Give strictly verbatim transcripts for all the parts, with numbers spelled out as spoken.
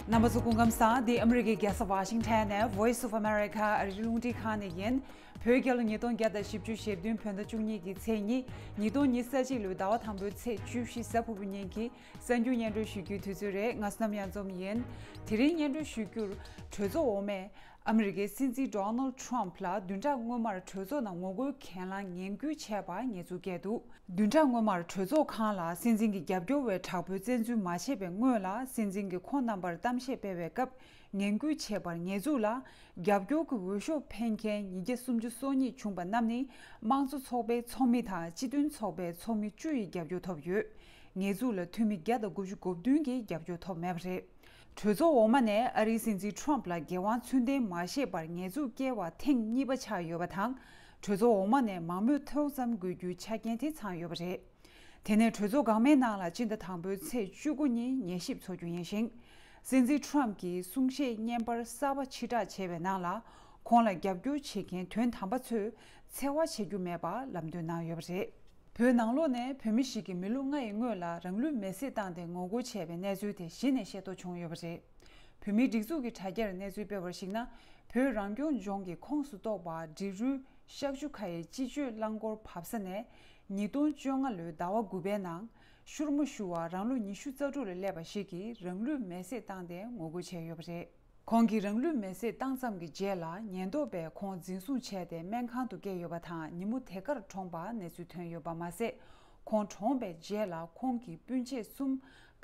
རྣམ་པ་ཚོ་སྐུ་ཁམས་བཟང་། འདི་ཨ་མི་རི་ཀའི་རྒྱལ་ས་ཝ་ཤིང་ཊོན་ནས་Voice of America ཨ་རིའི་རླུང་འཕྲིན་ཁང་ནས་ཡིན། བོད་རྒྱལ་ལོ་ཉིས་སྟོང་བརྒྱ་དང་བཞི་བཅུ་ཞེ་བདུན་བོད་ཟླ་བཅུ་གཉིས་ཀྱི་ཚེས་གཉིས། ཉིས་སྟོང་ཉི་ཤུ་རྩ་གཅིག་ལོའི་ཟླ་བ་དང་པོའི་ཚེས་བཅུ་བཞི་གཟའ་ཕུར་བུ་ཉིན་གྱི་གསར་འགྱུར་སྙན་སྒྲོན་ཞུ་རྒྱུའི་དུས་ཚོད་རེད། ང་བསོད་ནམས་གཡང་འཛོམས་ཡིན། དེ་རིང་སྙན་སྒྲོན་ཞུ་རྒྱུར། གྲོས་ཚོགས་འོག་མས་ཨ་མི་རི་ཀའི་སྲིད་འཛིན་Donald Trump ལ་བདུན་ཕྲག་སྔོན་མར་གྲོས་ཚོགས་ནང་ངོ་རྒོལ་གྱེན་ལངས་ངན་སྐུལ་བྱས་པ་ཉེས་འཛུགས་བཀལ་འདུག་བདུན་ཕྲག་སྔོན་མར་གྲོས་ཚོགས་ཁང་ལ་སྲིད་འཛིན་གྱི་རྒྱབ་སྐྱོར་བས་དྲག་པོའི་བཙན་འཛུལ་མ་བྱས་པའི་སྔོན་ལ། སྲིད་འཛིན་གྱིས་ཁོང་རྣམ་པར་གཏམ་བཤད་སྤེལ་བའི་སྐབས་ངན་སྐུལ་བྱས་པར་ཉེས་འཛུགས་ལ། རྒྱབ་སྐྱོར་གྱི་འོས་ཤོག་འཕེན་མཁན་ཉིས་བརྒྱ་སུམ་ཅུ་སོ་གཉིས་བྱུང་པ་རྣམས་ནི། དམངས་གཙོ་ཚོགས་པའི་ཚོགས་མི་དང་སྤྱི་མཐུན་ཚོགས་པའི་ཚོགས་མི་བཅུ་ཡི་རྒྱབ་སྐྱོར་ཐོབ་ཡོད། ཉེས་འཛུགས་ལ་འཐུས་མི་བརྒྱ་དང་དགུ་བཅུ་གོ་བདུན་གྱིས་རྒྱབ་སྐྱོར་ཐོབ་མེད་པ་རེད། གྲོས་ཚོགས་འོག་མ་ནས་ཨ་རིའི་སྲིད་འཛིན་Trump ལ་འགན་དབང་ཚུལ་ལྡན་མ་བཞེས་པར་ཉེས་འཛུགས་བཀལ་བ་ཐེངས་གཉིས་པ་ཆགས་ཡོད་པ་དང་། གྲོས་ཚོགས་འོག་མ་ནས་མང་མོས་ཐོག་མཚམས་དགོས་རྒྱུའི་ཆ་རྐྱེན་དེ་ཚང་ཡོད་པ་རེད། དེ་ནས་གྲོས་ཚོགས་འགག་མའི་ནང་ལ་སྤྱི་ཟླ་དང་པོའི་ཚེས་བཅུ་དགུ་ཉིན་ཉན་ཞིབ་འཚོགས་རྒྱུ་ཡིན་ཞིང་། སྲིད་འཛིན་Trump གྱིས་གསུང་བཤད་བརྙན་པར་གསར་པ་ཕྱིར་བསྒྲགས་བྱས་པའི་ནང་ལ། ཁོང་ལ་རྒྱབ་སྐྱོར་བྱེད་མཁན་དོན་དམ་པ་ཚོས་འཚེ་བ་བྱེད་རྒྱུ་མེད་པ་ལམ་སྟོན་གནང་ཡོད་པ་རེད། བོད་ནང་ལོགས་ནས་བོད་མི་ཞིག་གིས་མི་ལོ་ལྔ་ཡི་སྔོན་ལ་རང་ལུས་མེར་སྲེག་བཏང་སྟེ་ངོ་རྒོལ་བྱས་པའི་གནས་ཚུལ་དེ་གཞི་ནས་ཤེས་རྟོགས་བྱུང་ཡོད་པ་རེད། བོད་མིའི་སྒྲིག་འཛུགས་ཀྱི་དྲ་རྒྱར་གནས་ཚུལ་སྤེལ་བར་གཞིགས་ན། བོད་རང་སྐྱོང་ལྗོངས་ཀྱི་ཁོངས་སུ་གཏོགས་པ་འབྲི་རུའི་ཤག་ཆུ་ཁ་ཡའི་སྤྱི་སྤྱོད་རླངས་འཁོར་བབས་ས་ནས། ཉིས་སྟོང་བཅོ་ལྔ་ལོའི་ཟླ་བ་དགུ་པའི་ནང་ཤུར་མོ་ཞུ་བ་རང་ལོ་ཉི་ཤུ་རྩ་དྲུག་ལ་སླེབས་པ་ཞིག་གིས་རང་ལུས་མེར་སྲེག་བཏང་སྟེ་ངོ་རྒོལ་བྱས་ཡོད་པ་རེད། ཁོང་གིས་རང་ལུས་མེར་སྲེག་བཏང་ཙམ་གྱི་རྗེས་ལ་ཉེན་རྟོག་པས་ཁོང་འཛིན་བཟུང་བྱས་ཏེ་སྨན་ཁང་དུ་བསྐྱལ་ཡོད་པ་དང་། ཉིན་མོ་དེ་གར་གྲོངས་པ་གནས་ཚུལ་ཐོན་ཡོད་པ་མ་ཟད། ཁོང་གྲོངས་པའི་རྗེས་ལ་ཁོང་གི་སྤུན་མཆེད་གསུམ་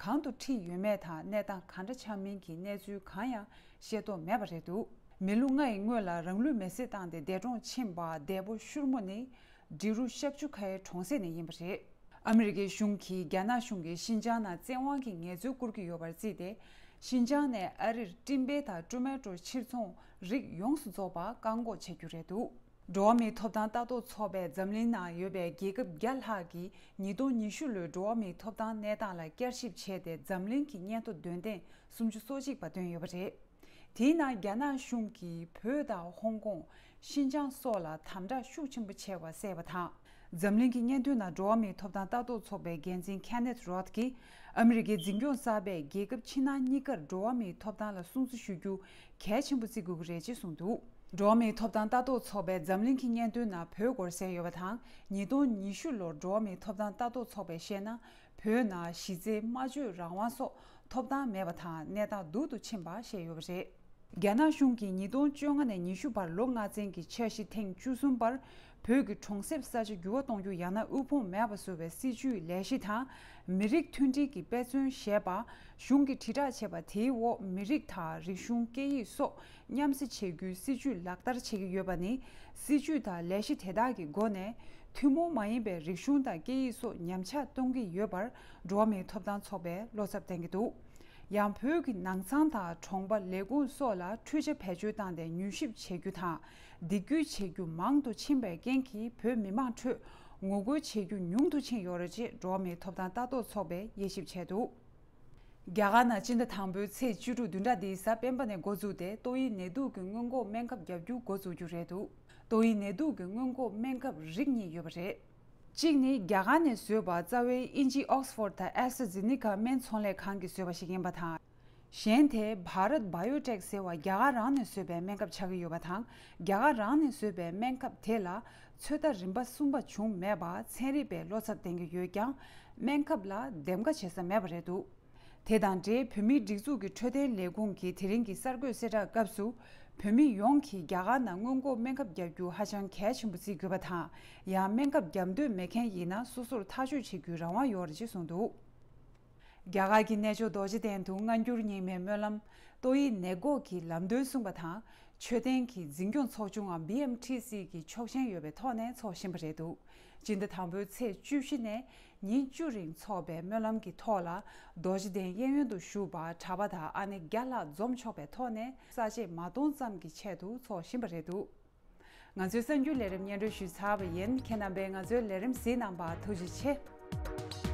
གང་དུ་ཁྲིད་ཡོད་མེད་དང་གནས་སྟངས་ག་འདྲ་ཆགས་མིན་གྱི་གནས་ཚུལ་གང་ཡང་ཤེས་རྟོགས་མེད་པ་རེད་འདུག་མི་ལོ་ལྔ་ཡི་སྔོན་ལ་རང་ལུས་མེར་སྲེག་བཏང་སྟེ་འདས་གྲོངས་ཕྱིན་པ་འདས་པོ་ཤུར་མོ་ནི་འབྲི་རུ་ཤག་ཆུ་ཁའི་གྲོང་གསེབ་ནས་ཡིན་པ་རེད། ཨ་མི་རི་ཀའི་གཞུང་གིས་རྒྱ་ནག་གཞུང་གིས་ཤིན་ཅང་ནང་བཙན་དབང་གི་ངལ་རྩོལ་བསྐུར་གྱི་ཡོད་པར་བརྩིས་ཏེ། ཤིན་ཅང་ནས་ཨ་རིར་སྤྲིན་འབེལ་དང་ཊོ་མེ་ཊོ་ཕྱིར་ཚོང་རིགས་ཡོངས་སུ་རྫོགས་པ་བཀག་འགོག་བྱེད་རྒྱུ་རེད་འདུག་འགྲོ་བ་མིའི་ཐོབ་ཐང་ལྟ་རྟོག་ཚོགས་པས་འཛམ་གླིང་ནང་ཡོད་པའི་རྒྱལ་ཁབ་བརྒྱ་ལྷག་གིས་ཉིས་སྟོང་ཉི་ཤུ་ལོའི་འགྲོ་བ་མིའི་ཐོབ་ཐང་གནས་སྟངས་ལ་བསྐྱར་ཞིབ་བྱས་ཏེ། འཛམ་གླིང་གི་སྙན་ཐོ་འདོན་ཐེངས་སུམ་ཅུ་སོ་གཅིག་པ་བཏོན་ཡོད་པ་རེད། དེའི་ནང་རྒྱ་ནག་གཞུང་གིས་བོད་དང་ཧོང་ཀོང་། ཤིན་ཅང་སོགས་ལ་དམ་དྲག་ཤུགས་ཆེན་པོ་བྱས་པ་གསལ་བ་དང་། འཛམ་གླིང་གི་སྙན་ཐོའི་ནང་འགྲོ་བ་མིའི་ཐོབ་ཐང་ལྟ་རྟོག་ཚོགས་པའི་འགན་འཛིན་Kenneth Roth གིས། ཨ་མི་རི་ཀའི་འཛིན་སྐྱོང་གསར་པས་རྒྱལ་ཁབ་ཕྱི་ནང་གཉིས་ཀར་འགྲོ་བ་མིའི་ཐོབ་ཐང་ལ་སྲུང་བརྩི་ཞུ་རྒྱུ་གལ་ཆེན་པོ་བརྩི་དགོས་ཀྱི་རེད་ཅེས་གསུངས་འདུག་འགྲོ་བ་མིའི་ཐོབ་ཐང་ལྟ་རྟོག་ཚོགས་པས་འཛམ་གླིང་གི་སྙན་ཐོའི་ནང་བོད་སྐོར་གསལ་ཡོད་པ་དང་། ཉིས་སྟོང་ཉི་ཤུ་ལོར་འགྲོ་བ་མིའི་ཐོབ་ཐང་ལྟ་རྟོག་ཚོགས་པས་བཤད་ན། བོད་ནང་གཞི་རྩའི་སྨྲ་བརྗོད་རང་དབང་སོགས་ཐོབ་ཐང་མེད་པ་དང་། གནས་སྟངས་སྡུག་ཏུ་ཕྱིན་པ་བཤད་ཡོད་པ་རེད། རྒྱ་ནག་གཞུང་གིས་ཉིས་སྟོང་བཅོ་ལྔ་ནས་ཉི་ཤུ་བར་ལོ་ལྔ་ཚན་གྱི་འཆར་གཞི་ཐེངས་བཅུ་གསུམ་པར། བོད་ཀྱི་གྲོང་གསེབ་ས་ཆ་འགྱུར་བ་གཏོང་རྒྱུ་ཡང་ན་དབུལ་ཕོངས་མེད་པ་བཟོ་བའི་སྲིད་ཇུས་ལས་གཞི་དང་། མི་རིགས་མཐུན་སྒྲིལ་གྱི་དཔེ་མཚོན་ཞེས་པ། གཞུང་གིས་དྲིལ་བསྒྲགས་བྱས་པ་དེའི་འོག་མི་རིགས་དང་རིག་གཞུང་། སྐད་ཡིག་སོགས་མཉམ་བསྲེས་བྱེད་རྒྱུའི་སྲིད་ཇུས་ལག་བསྟར་བྱེད་ཀྱི་ཡོད་པ་ནི། སྲིད་ཇུས་དང་ལས་གཞི་དེ་དག་གི་སྒོ་ནས། ཐུན་མོང་མ་ཡིན་པའི་རིག་གཞུང་དང་སྐད་ཡིག་སོགས་ཉམས་ཆག་གཏོང་གི་ཡོད་པར། འགྲོ་བ་མིའི་ཐོབ་ཐང་ཚོགས་པས་བློ་འཚབ་བསྟན་གྱི་འདུག་ཡང་བོད་ཀྱི་ནང་ཚང་དང་གྲོང་པ། ལས་ཁུངས་སོགས་ལ་འཕྲུལ་ཆ་བེད་སྤྱོད་བཏང་སྟེ་མྱུལ་ཞིབ་བྱེད་རྒྱུ་དང་། སྡིགས་སྐུལ་བྱེད་རྒྱུ་མང་དུ་ཕྱིན་པའི་རྐྱེན་གྱིས། བོད་མི་མང་ཁྲོད་ངོ་རྒོལ་བྱེད་རྒྱུ་ཉུང་དུ་ཕྱིན་ཡོད་རེད་ཅེས་འགྲོ་བ་མིའི་ཐོབ་ཐང་ལྟ་རྟོག་ཚོགས་པས་དབྱེ་ཞིབ་བྱས་འདུག་རྒྱ་གར་ནང་སྤྱི་ཟླ་དང་པོའི་ཚེས་བཅུ་དྲུག་བདུན་ཕྲག་འདིའི་གཟའ་སྤེན་པ་ནས་འགོ་བཙུགས་ཏེ། ཏོག་དབྱིབས་ནད་དུག་གི་སྔོན་འགོག་སྨན་ཁབ་བརྒྱབ་རྒྱུ་འགོ་འཛུགས་རྒྱུ་རེད་འདུག་ཏོག་དབྱིབས་ནད་དུག་གི་སྔོན་འགོག་སྨན་ཁབ་རིགས་གཉིས་ཡོད་པ་རེད། གཅིག་ནི་རྒྱ་གར་ནས་བཟོས་པ་རྩ་བའི་དབྱིན་ཇིའི་Oxford དང་AstraZeneca སྨན་ཚོང་ལས་ཁང་གིས་བཟོས་པ་ཞིག་ཡིན་པ་དང་། གཞན་དེ་Bharat Biotech ཟེར་བ་རྒྱ་གར་རང་ནས་བཟོས་པའི་སྨན་ཁབ་ཆགས་ཀྱི་ཡོད་པ་དང་། རྒྱ་གར་རང་ནས་བཟོས་པའི་སྨན་ཁབ་དེ་ལ་ཚོད་ལྟ་རིམ་པ་གསུམ་པ་བྱུང་མེད་པ་ཚན་རིག་པས་བློ་འཚབ་བསྟན་གྱི་ཡོད་ཀྱང་། སྨན་ཁབ་ལ་འདེམས་ཀ་བྱེད་ས་མེད་པ་རེད་འདུག་དེ་དང་འབྲེལ། བོད་མིའི་སྒྲིག་འཛུགས་ཀྱི་འཕྲོད་བསྟེན་ལས་ཁུངས་ཀྱིས་དེ་རིང་གི་གསར་འགོད་གསལ་བསྒྲགས་སྐབས་སུ། བོད་མི་ཡོངས་ཀྱིས་རྒྱ་གར་ནང་སྔོན་འགོག་སྨན་ཁབ་བརྒྱབ་རྒྱུ་ཧ་ཅང་གལ་ཆེན་པོ་བརྩི་དགོས་པ་དང་། ཡང་སྨན་ཁབ་བརྒྱབ་འདོད་མེད་མཁན་ཡིན་ན་སོ་སོར་ཐག་གཅོད་བྱེད་རྒྱུའི་རང་དབང་ཡོད་རེད་ཅེས་གསུངས་འདུག་རྒྱ་གར་གྱི་གནས་མཆོག་རྡོ་རྗེ་གདན་དུ་སྔ་འགྱུར་རྙིང་མའི་སྨོན་ལམ། ཏོག་དབྱིབས་ནད་འགོག་གི་ལམ་སྟོན་གསུངས་པ་དང་། མཆོད་རྟེན་གྱི་འཛིན་སྐྱོང་ཚོགས་ཆུང་ངམ་བི་ཨེམ་ཐི་སི་གི་ཆོག་མཆན་ཡོད་པའི་ཐོག་ནས་འཚོགས་བཞིན་པ་རེད་འདུག་སྤྱི་ཟླ་དང་པོའི་ཚེས་བཅུ་བཞི་ནས་ཉིན་བཅུ་རིང་འཚོགས་པའི་སྨོན་ལམ་གྱི་ཐོག་ལ། རྡོ་རྗེ་གདན་གཡས་གཡོན་དུ་བཞུགས་པ་གྲྭ་པ་དང་ཨ་ནེ་བརྒྱ་ལྷག་འཛོམས་ཆོག་པའི་ཐོག་ནས་ས་བཅད་མ་སྟོང་ཙམ་གྱི་ཆེད་དུ་འཚོགས་བཞིན་པ་རེད་འདུག་ང་ཚོའི་གསར་འགྱུར་ལས་རིམ་སྙན་སྒྲོན་ཞུས་ཚར་བ་ཡིན། ཁྱེད་རྣམ་པས་ང་ཚོའི་ལས་རིམ་གཟིགས་གནང་བར་ཐུགས་རྗེ་ཆེ།